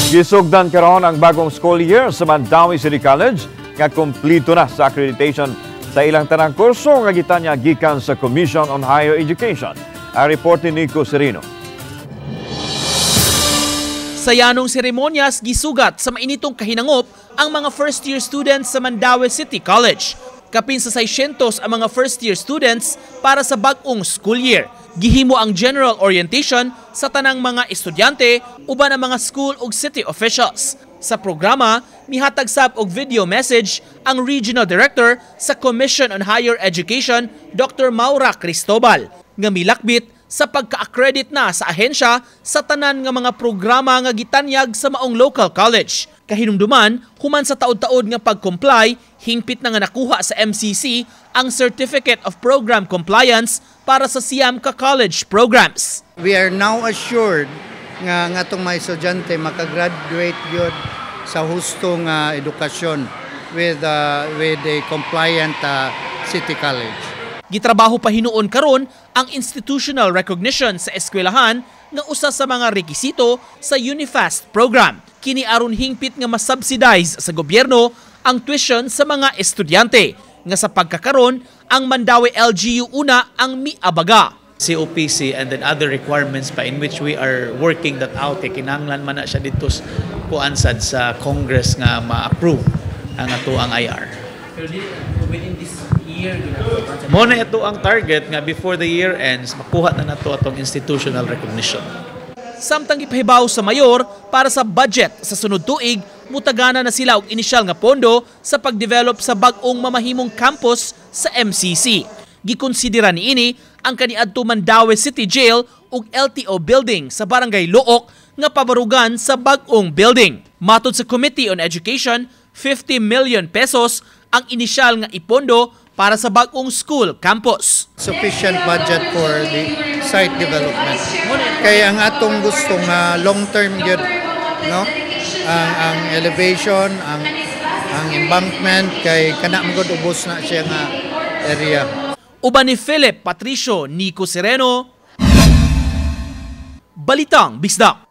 Gisugdan karon ang bagong school year sa Mandaue City College nga kumplito na sa accreditation sa ilang tanang kurso nga gitanyag gikan sa Commission on Higher Education. Ang report ni Nico Sereno. Sa yanong seremonyas, gisugat sa mainitong kahinangop ang mga first-year students sa Mandaue City College. Kapin sa 600 ang mga first-year students para sa bag-ong school year. Gihimo ang general orientation sa tanang mga estudyante uban ang mga school ug city officials. Sa programa, mihatag sab og video message ang Regional Director sa Commission on Higher Education, Dr. Maura Cristobal, nga milakbit sa pagka-accredit na sa ahensya sa tanan nga mga programa nga gitanyag sa maong local college. Kahinumduman, human sa taod-taod nga pag-comply, hingpit na nga nakuha sa MCC ang Certificate of Program Compliance para sa siyam ka college programs. We are now assured nga ang atong mga estudyante makagraduate gyud sa husto nga edukasyon with a compliant city college. Gitrabaho pa hinuon karon ang institutional recognition sa eskwelahan nga usa sa mga rekisito sa Unifast program. Kini aron hingpit nga masubsidize sa gobyerno ang tuition sa mga estudyante nga sa pagkakaron ang Mandaue LGU una ang miabaga. COPC and then other requirements pa in which we are working that out, kay kinahanglan man na siya dito kuan sad sa Congress nga ma-approve ang ato ang IR. Pero within this year? Mo na ito ang target nga before the year ends, makuha na nato atong institutional recognition. Samtang gipahibaw sa mayor, para sa budget sa sunod tuig, mutagana na sila og inisyal nga pondo sa pagdevelop sa bag-ong mamahimong campus sa MCC. Gikonsidera niini ang kaniadto Mandaue City Jail ug LTO building sa Barangay Looc nga pabarugan sa bag-ong building. Matod sa Committee on Education, 50 million pesos ang inisyal nga ipondo para sa bag-ong school campus. Sufficient budget for the site development. Kaya ang atong gusto nga long term gyud, no? Ang elevation, ang embankment, kay kana man gud ubos na siya nga area. Uban ni Philip Patricio Nico Sereno, Balitang Bisdak.